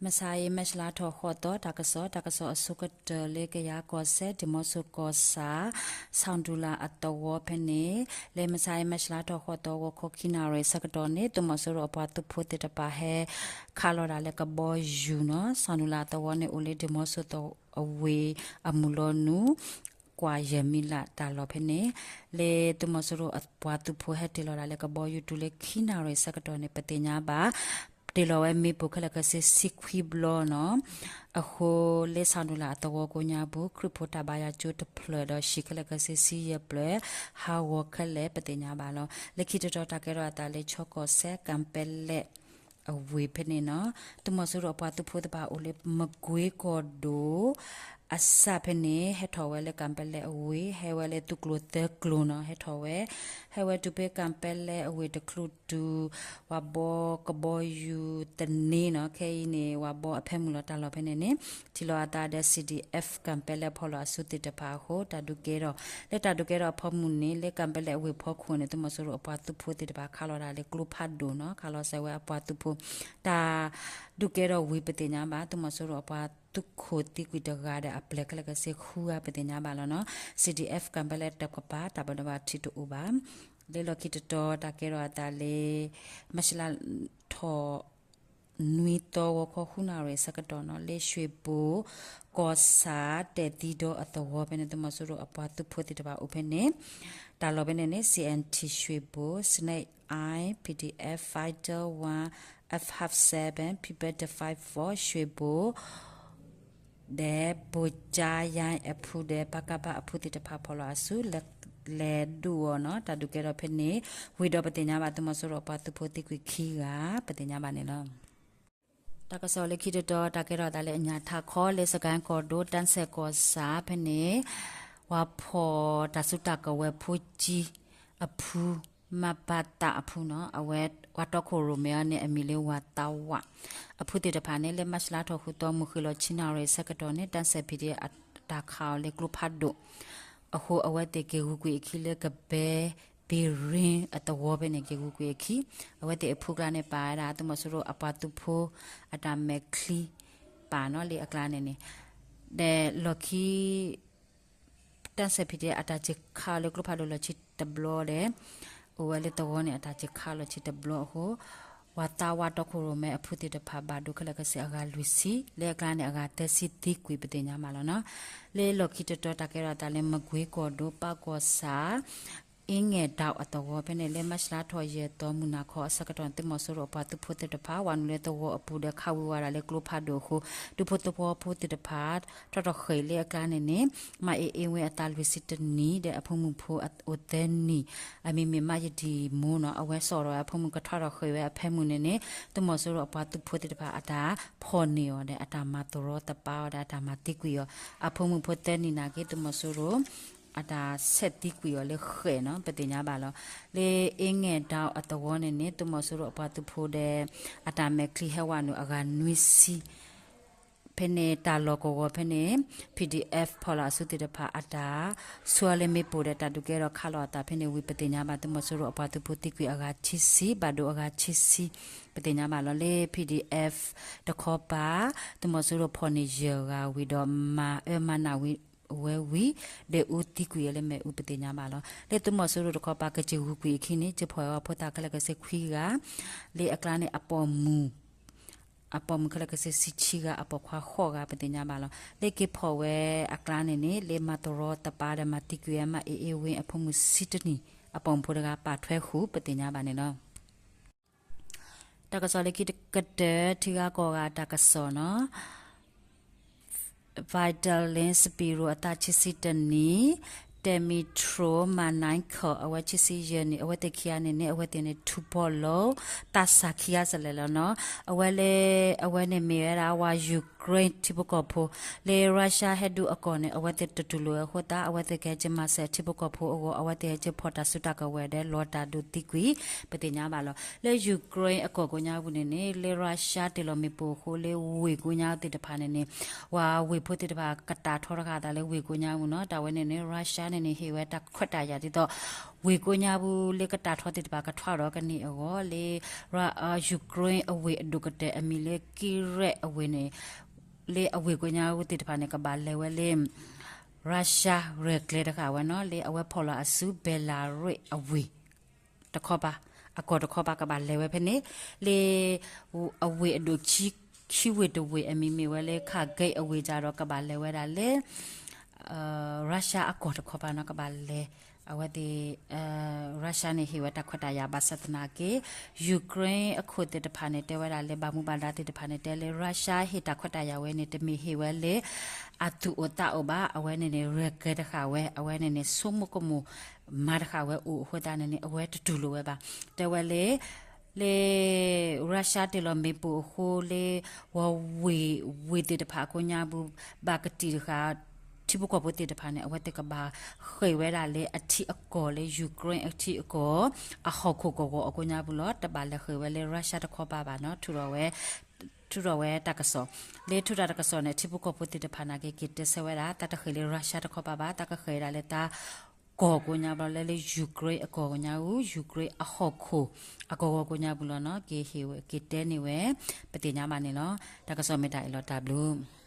မဆါအံၤ မၢ်ၡလါထီၣ်ဃိးသီ တၢ်ကစီၣ်, တၢ်ကစီၣ်အဆိကတၢၢ်လၢကယၤကီၢ်စဲၣ် ဒံၣ်မီဆိကီၢ်ဆၣ် ဆၣ်ဒူလၣ်အသဝီဖဲန့ၣ်, လၢမဆါအံၤ မၢ်ၡလါထီၣ်ဃိးသီ ဂီၤခီခံနၣ်ရံၣ်ဆၢကတီၢ်န့ၣ် သုးမီၤစိရိၤအပှၤသုးဖိသ့ၣ်တဖၣ်ဟဲခးလီၤဒၣ်လၢကဘီယူၤနီၤ, ဆၣ်ဒူလၣ်အသဝီန့ၣ်အိၣ်လၢဒံၣ်မီဆိအဝ့ၢ်အမုၢ်လီၤနုာ် ကွၢ်ယဲၢ်မံလၢ်တၢ်လီၢ်ဖဲန့ၣ်, လၢသုးမီၤစိရိၤအပှၤသုးဖိဟဲတ့ၢ်လီၤဒၣ်လၢကဘီယူၤတုၤလၢခံနၣ်ရံၣ်ဆၢကတီၢ်န့ၣ် ပသ့ၣ်ညါဘၣ် တ့ၢ်လီၤဝဲမ့ၣ်ပိၢ်ခဲလၢာ်ခဲဆ့ဆံခွံဘျီနီၤ, အဃိလၢဆၣ်ဒူလၣ်အသဝီကိးညါပူၤ ခရံာ်ဖိတၢ်ဘါယွၤကၠိတဖျၢၣ်ဒီးဟံၣ်ခဲလၢာ်ခဲဆ့ဆံယဲၢ်ဖျၢၣ် ဟးဂီၤခဲလၢာ်ပသ့ၣ်ညါဘၣ်လီၤ. လၢခံတတီၤတၢ်ကဲထီၣ်အသးလၢ ချီကီၢ်စဲၣ် ကၣ်ပဲလဲၣ် အဝ့ၢ်ဖဲန့ၣ်နီၤ, သုးမီၤစိရိၤအပှၤသုးဖိသ့ၣ်တဖၣ်အိၣ်လၢမကွ့ကီၢ်ဒိၣ် အစၢ်ဖဲန့ၣ် ဟဲထီၣ်ဝဲလၢကၣ်ပဲလဲၣ်အဝ့ၢ် ဟဲဝဲလၢသုးကျိၤသၢကျိၤနီၤ ဟဲထီၣ်ဝဲ, ဟဲဝဲတုၤဖဲကၣ်ပဲလဲၣ်အဝ့ၢ်တချုးတုၤ ဝၤဘီကဘီယူၤသန့နီၤ, ခဲအံၤန့ၣ် ဝၤဘီအဖၢမုၢ်လီၤတၢ်လီၢ်ဖဲန့ၣ်န့ၣ် ထံၣ်လီၤအသးဒီး CDF ကၣ်ပဲလဲၣ်ဖီၣ်လီၤအစုသ့ၣ်တဖၣ်အဃိ တၢ်ဒုးကဲထီၣ် လၢတၢ်ဒုးကဲထီၣ်အဖီမုၢ်န့ၣ် လၢကၣ်ပဲလဲၣ်အဝ့ၢ်ဖီခိၣ်န့ၣ် သုးမီၤစိရိၤအပှၤသုးဖိသ့ၣ်တဖၣ်ခးလီၤဒၣ်လၢကျိဖးဒိၣ်နီၤ, ခးလီၤစဲးဝဲအပှၤသုးဖိ တၢ်ဒုးကဲထီၣ်ဝံၤပသ့ၣ်ညါဘၣ် သုးမီၤစိရိၤအပှၤသုးခိၣ်သံကွံာ်တဂၤဒီးအပျဲၢ်ခဲလၢာ်ခဲဆ့ဃုဂၤပသ့ၣ်ညါဘၣ်လီၤနီၤ, CDF ကၣ်ပဲလဲၣ်တကပၤ တၢ်ဘၣ်ဒိဘၣ်ထံးတအိၣ်ဘၣ်. လၢလီၢ်ခံတတီၤတၢ်ကဲထီၣ်အသးလၢ မၢ်ၡလါထီၣ် နွံသီ ဂီၤခီဃုနၣ်ရံၣ်ဆၢကတီၢ်နီၤ လၢ ရွှေဘို ကီၢ်ဆၣ် တဲာ်သံဒီအသဝီဖဲန့ၣ် သုးမီၤစိရိၤအပှၤသုးဖိသ့ၣ်တဖၣ်အိၣ်ဖဲန့ၣ် တၢ်လီၢ်ဖဲန့ၣ်န့ၣ် CNT ရွှေဘို Snake Eye PDF Fighter One F half seven People to fight for ရွှေဘို ဒီး ဘိၣ်ကၠါယါအဖုဒီး ပကဖ အဖုသ့ၣ်တဖၣ်ဖီၣ်လီၤအစု လဲၤဒုးအီၤနီၤ, တၢ်ဒုးကဲထီၣ်ဖဲန့ၣ် ဝံၤဒီးပသ့ၣ်ညါဘၣ် သုးမီၤစိရိၤအပှၤသုးဖိသံကွံာ်ခံဂၤ ပသ့ၣ်ညါဘၣ်န့ၣ်လီၤ. တၢ်ကစီၣ်လၢခံတတီၤ တၢ်ကဲထီၣ်အသးလၢအညၣ်ထးခီ လၢစကဲၣ်ကီၢ်ဒိၣ် တၢ်စဲၣ်ကီၢ်ဆၣ်ဖဲန့ၣ် ပှၤဖီၣ်တၢ်စုတၢ်ကဝဲၤဖိကၠံအဖု မၢ်ပၢ်သးအဖုနီၤ, အဝဲ ပှၤတီခိၣ်ရိၣ်မဲအီၤန့ၣ် အမံၤလၢဝၤသးဝး အဖုသ့ၣ်တဖၣ်န့ၣ် လၢမၢ်ၡလါထီၣ်ဃုသီ မုၢ်ဃ့ၢ်လီၤဆံနၣ်ရံၣ်ဆၢကတီၢ်န့ၣ် တၢ်စဲၣ် PDF အတၢ်ခးအီၤလၢကျိဖးဒိၣ် အဃိ အဝဲသ့ၣ်က့ၤဂုာ်ကွံာ်အခံလၢကဘဲ ဘ့ၣ်ရ့အသဝီဖဲန့ၣ် က့ၤဂုာ်ကွံာ်အခံ, အဝဲသ့ၣ်အဖုကျါန့ၣ် ပာ်ဝဲဒၣ် သုးမီၤစိရိၤအပှၤသုးဖိ အတၢ်မဲာ်ချံ ပာ်နီၤလၢအကျါန့ၣ်န့ၣ်, ဒီးလီၢ်ခံ တၢ်စဲၣ် PDF အတၢ်စ့ၢ်ခးအီၤလၢကျိဖးဒိၣ်လီၢ်ဆံတဘျီဒီး အိၣ်ဝဲလၢသဝီန့ၣ် အတၢ်စ့ၢ်ခးလီၢ်ဆံတဘျီအဃိ ဝၤသးဝးတီခိၣ်ရိၣ်မဲအဖုသ့ၣ်တဖၣ်ဘၣ်ဒိခဲလၢာ်ခဲဆ့အဂၤလွံၢ်ဆံ လၢအကျါန့ၣ် အဂၤသၢဆံသံကွံာ်ပသ့ၣ်ညါဘၣ်လီၤနီၤ. လၢလီၢ်ခံတတီၤတၢ်ကဲထီၣ်အသးလၢ မကွ့ကီၢ်ဒိၣ် ပၢ်ကီၢ်ဆၣ် အ့ငဲၢ်ဒၣ်အသဝီဖဲန့ၣ် လၢမၢ်ၡလါထီၣ်ယဲၢ်သီ မုၢ်နၤခီအဆၢကတီၢ် သုးမီၤစိရိၤအပှၤသုးဖိသ့ၣ်တဖၣ် ဝၤနုာ်လၢသဝီအပူၤဒီးခးဝံၤဝဲဒၣ်လၢကျိဖးဒိၣ်အဃိ ဒူဖိသဝီဖိသ့ၣ်တဖၣ် ထီၣ်ထီၣ်ဃ့ၢ်လၢအကျါန့ၣ်န့ၣ် မၢ်အ့အ့ဝ့အသးလွံၢ်ဆံတနံၣ် ဒီးအဖိမုၣ်ဖိအိၣ်သၢနံၣ် အမံၤမ့ၢ်မၢ်ယဒံၣ်မိၢ်နီၤ အဝဲစိာ်ထီၣ်ဝဲအဖိမုၣ်ကထီၣ်ထီၣ်ဃ့ၢ်ဝဲအဖၢမုၢ်န့ၣ်န့ၣ် သုးမီၤစိရိၤအပှၤသုးဖိသ့ၣ်တဖၣ်အတၢ်ဖီၣ်န့ၢ်အီၤဒီး အတၢ်မၤသရီသပၤအီၤဒီး အတၢ်မၤသံကွံာ်အီၤ အဖိမုၣ်ဖိသၢနံၣ်နာ်က့ သုးမီၤစိရိၤ အတၢ်ဆဲးသံကွံာ်အီၤလၢဃဲၣ်နီၤ ပသ့ၣ်ညါဘၣ်လီၤ. လၢအ့ငဲၢ်ဒၣ်အသဝီန့ၣ်န့ၣ် သုးမီၤစိရိၤအပှၤသုးဖိဒီး အတၢ်မဲာ်ချံဟဲဝၤနုာ်အဂၤနွံဆံ ဖဲန့ၣ်တၢ်လီၢ်ကဝီၤဖဲန့ၣ် PDF ဖီၣ်လီၤအစုသ့ၣ်တဖၣ်အတၢ် ဆှၢလၢမ့ၣ်ပိၢ်ဒီးတၢ်ဒုးကဲထီၣ်ခးလီၤအသးဖဲန့ၣ်ဝံၤ ပသ့ၣ်ညါဘၣ် သုးမီၤစိရိၤအပှၤသုးဖိသံကွံာ်အဂၤဆံဆံ ဘၣ်ဒိအဂၤဆံဆံ ပသ့ၣ်ညါဘၣ်လီၤ. လၢ PDF တခီပၤ သုးမီၤစိရိၤဖီၣ်န့ၢ်ယဲၢ်ဂၤဝံၤဒီး မၤအၢမၤနးဝံၤဝဲဝံၤ ဒဲးအူသံကွံာ်အီၤလၢမ့ၣ်အူပသ့ၣ်ညါဘၣ်လီၤ. လၢသုးမီၤစိရိၤတခီပၤ ကစၢ်ဂုာ်ကွံာ်အခံန့ၣ် ကဖီၣ်အီၤဖိသၣ်ခဲလၢာ်ခဲဆ့ခွံဂၤ လၢအကျါန့ၣ်အပိာ်မုၣ် အပိာ်မုၣ်ခဲလၢာ်ခဲဆ့ဆံဆံဂၤ အပိာ်ခွါဃိးဂၤ ပသ့ၣ်ညါဘၣ်လီၤ. လၢက့ၤဖီၣ်ဝဲအကျါန့ၣ်န့ၣ် လၢမၤသရီသပၤဒီးမၤသံကွံာ်ဝဲမၢ်အ့အ့ဝ့အဖိမုၣ်ဆံတနံၣ် အပိာ်မုၣ်ဖိတဂၤပာ်ထွဲဃုာ် ပသ့ၣ်ညါဘၣ်န့ၣ်လီၤ. တၢ်ကစီၣ်လၢခံကတၢၢ် ထံဂၤကီၢ်ဂၤတၢ်ကစီၣ်နီၤ Vitalin Spiro အသးဆံဆံတနံၣ်, Dmytro Malenko အဝဲဆံဆံယဲၢ်နံၣ်, အဝဲသ့ၣ်ခံဂၤန့ၣ်န့ၣ် အဝဲသ့ၣ်န့ၣ် ထူးပီၣ်လိာ် သးစၢ်ခံဂၤစလဲၣ်လီၤနီၤ. အဝဲလၢ အဝဲန့ၣ်မ့ၢ်ဝဲဒၣ် ဝၤ Ukraine Ukraine ထံဖိကီၢ်ဖိ လၢ Russia ဟဲဒုးအကီၢ်န့ၣ် အဝဲသ့ၣ်တတူၢ်လိာ်ဝဲအဃိသတး အဝဲသ့ၣ်ကဟဲက့ၤမၤစၢၤထံဖိကီၢ်ဖိအဂီၢ် အဝဲသ့ၣ်ဟဲက့ၤဖီၣ်တၢ်စုတၢ်ကဝဲၤဒီးလီၤတၢ်ဒုးသံကွံာ် ပသ့ၣ်ညါဘၣ်လီၤ. လၢ Ukraine အကီၢ်ကိးညါပူၤန့ၣ်န့ၣ် လၢ Russia တ့ၢ်လီၤမ့ၣ်ပိၢ်အဃိလၢဝ့ၢ်ကိးညါသ့ၣ်တဖၣ်န့ၣ်န့ၣ် ပှၤဝ့ၢ်ဖိသ့ၣ်တဖၣ်ကတၢ်ထီတဃာ်အသးလၢဝ့ၢ်ကိးညါပူၤနီၤ တၢ်ဝဲန့ၣ်န့ၣ် Russia န့ၣ်န့ၣ် ဟ့ၣ်ဝဲတၢ်ခွဲးတၢ်ယာ်ဒ်သိး ဝ့ၢ်ကိးညါပူၤလၢကတၢ်ထီသ့ၣ်တဖၣ်ကထွဲဒီးကန့ၢ်အဂီၢ်လၢ Ukraine အဝ့ၢ်အဒိၣ်ကတၢၢ်အမံၤလၢ Kyiv အဝ့ၢ်န့ၣ် လၢအဝ့ၢ်ကိးညါပူၤသ့ၣ်တဖၣ်န့ၣ် ကဘၣ်လဲၤဝဲလၢ Russia ရဲၣ်ကျဲၤတဃာ်ဝဲနီၤ လၢအဝဲဖီၣ်လီၤအစု Belarus အဝ့ၢ် တခီပၤ အကီၢ်တခီပၤကဘၣ်လဲၤဝဲဖဲန့ၣ် လၢ အဝ့ၢ်အဒိၣ်ခံဝ့ၢ်တဝ့ၢ်အမံၤမ့ၢ်ဝဲလၢ Kharkiv အဝ့ၢ်ကဒီးကဘၣ်လဲၤဝဲဒၣ်လၢ Russia အကီၢ်တခီပၤနီၤ ကဘၣ်လဲၤ အဝဲသ့ၣ် Russia န့ၣ်ဟ့ၣ်ဝဲတၢ်ခွဲးတၢ်ယာ်ဘၣ်ဆၣ်သနာ်က့ Ukraine အခိၣ်သ့ၣ်တဖၣ်န့ၣ် တဲဝဲဒၣ်လၢဘၣ်မူဘၣ်ဒါသ့ၣ်တဖၣ်န့ၣ် တဲလၢ Russia ဟ့ၣ်တၢ်ခွဲးတၢ်ယာ်ဝဲန့ၣ် တမ့ၢ်ဟ့ၣ်ဝဲလၢ အသူၣ်အိၣ်သးအိၣ်ဘၣ် အဝဲန့ၣ်န့ၣ် ရဲၣ်ကျဲၤတဃာ်ဝဲ အဝဲန့ၣ်န့ၣ် ဆိကမိၣ်ကမူၣ်မၤတဃာ်ဝဲအိၣ်အဃိသတးန့ၣ်န့ၣ် အဝဲတတူၢ်လိာ်ဝဲဘၣ် တဲဝဲလၢ လၢ Russia တ့ၢ်လီၤမ့ၣ်ပိၢ်အဃိလၢ ဝ့ၢ်ဝ့ၢ်သ့ၣ်တဖၣ်အကိးညါပူၤ ဘၣ်ကတံာ်တဃာ် ထံဖိကီၢ်ဖိသ့ၣ်တဖၣ်န့ၣ် အဝဲသ့ၣ်ကဘၣ်ဃ့ၢ်ဝဲဒၣ်လၢအထံအကီၢ်လၢ Ukraine အထံအကီၢ် အဟီၣ်ခိၣ်ကဝီၤအကိးညါပူၤလီၤ. တဘၣ်လဲၤဃ့ၢ်ဝဲလၢ Russia တခီပၤဘၣ်နီၤ ထုးထီၣ်ဝဲ ထုးထီၣ်ဝဲတၢ်ကစီၣ် လၢထုးထီၣ်တၢ်ကစီၣ်န့ၣ် ထံဖိကီၢ်ဖိသ့ၣ်တဖၣ်နာ်က့ က့ၤတဲဆၢဝဲဒၣ် တၢ်တဃ့ၢ်လၢ Russia တခီပၤဘၣ် တၢ်ကဃ့ၢ်ဒၣ်လၢတၢ်ကီၢ်ကိးညါဘျီလၢ လၢ Ukraine အကီၢ်ကိးညါအူ Ukraine အဟီၣ်ခိၣ် အကဝီၤကိးညါပူၤလီၤနီၤ က့ၤဟ့ၣ်ဝဲ က့ၤတဲန့ၢ်ဝဲ ပသ့ၣ်ညါဘၣ်န့ၣ်လီၤ. တၢ်ကစီၣ်မ့ၢ်တၢ်အံၤလီၤ တၢ်ဘျုး